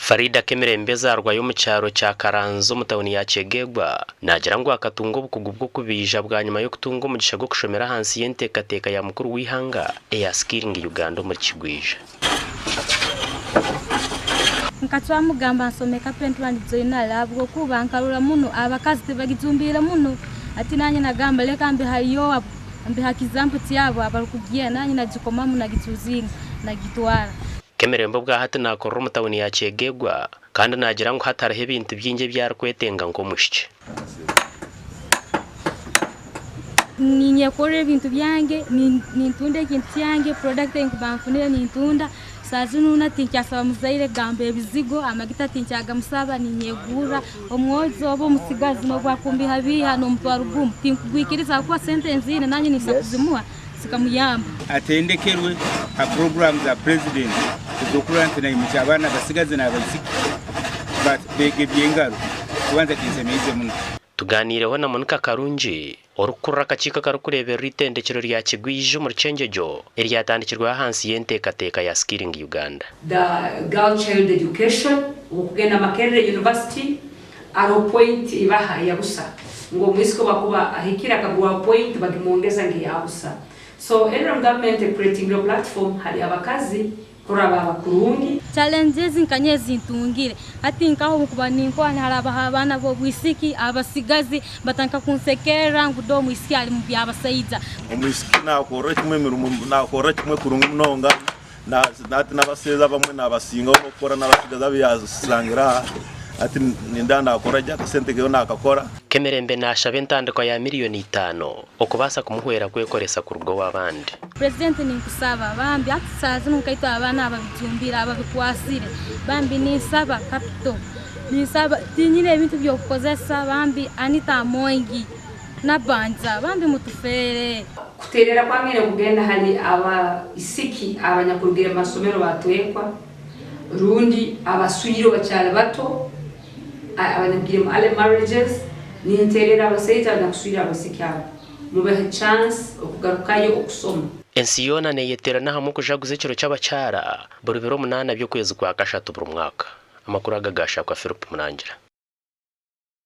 Faridah Kemirembe ezaarwa y'omu kyaro kya Karanzi omu tauni ya Kyegegwa naagira ngu akatunga obukugu bw'okubaija bwanyima y'okutunga omugisha gw'okushomera ahansi y'enteekateeka ya mukuru w'eihanga eya Skilling Uganda omuri Kigwija. Nkacwamu kugamba nsome carpentry and joinery ahabw'okuba nkarora muno abakazi tibagijumbiire muno hati nanye nagamba leka mbihayo mbiha example kyabo abarikugiya nanye nagikomamu nagichuzinga nagitwara. Kemirembe obwahati naakorera omu tauni ya Kyegegwa kandi naagira ngu hati hariho ebintu bingi ebi arikwetenga nk'omwishiki. Ninyekorera ebintu byange, nintunda ekintu kyange, product ei nkuba nfunire nintunda, saaha zinu na tinkyasaba muzaire kugamba ebizigo, amagita tinkyagamusaba, ninyegurra, omwojo oba omutsigazi n'obu akumbiihabiiha n'omutwaro gumwe, tinkugwikiriza ahabw'okuba sente nziine nanye ninsobola kuzimuha zikamuyamba. Atendekerwe ha puroguraamu za Purezidenti ez'okurora nti naimukya abaana abasigazi n'abaisiki beega eby'engaro kubanza kinsemeize muno. Tugaaniireho na Monica Karungi, orikukurira akakiiko akarikureeberera eitendekyero rya Kigwija omuri Kyengyegyo eryatandikirweho ahansi y'enteekateeka ya Skilling Uganda. The girl child education okugenda Makerere University aroho point ebaha eya busa ngu omwisiki obu akuba ahikire akagurwaho point bagimwongeza ngu eya busa so nrm government e creatingire platform hali abakazi kurora baba kurungi. Challenges nka nyowe ezintungire hati nkaho obunkuba ninkora niharabaho abaana b'obwisiki abasigazi batandika kunsekerra ngu dora omwisiki ali mubyabasaija. Omwisiki nakorra kimwe emirimo nakorra kimwe kurungi munonga Hati n'abaseeza abamwe naabasingaho n'okukora n'abatsigazi abu yaashangire aha. Hati nindeeba naakora gye akasente kewe naakakora. Kemirembe naashaba entandikwa ya miriyoni itaano okubaasa kumuhwera kwekoresa kuruga ow'abandi. President ninkusaba bambi hati saaha zinu nkaitwe abaana ababijumbire ababikwasire bambi ninsaba capital ninsaba tinyine ebintu byokukozesa bambi Anita Amongi Nabanja bambi mutufeere. Kuterera kwange nikugenda hali abaisiki abanyakurugire mu masomero batwekwa rundi abaswirwe bakyali bato abanyakugire mu early marriages. Ninterera abasaija abanyakuswire abaisiki abo, mubahe chance okugarukayo okusoma. Ensi yoona neeyeteerana hamwe okujaguza ekiro ky'abakyara buri biro munaana by'okwezi kwa kashatu buri mwaka. Amakuru aga gaashakwa Philip Murangira.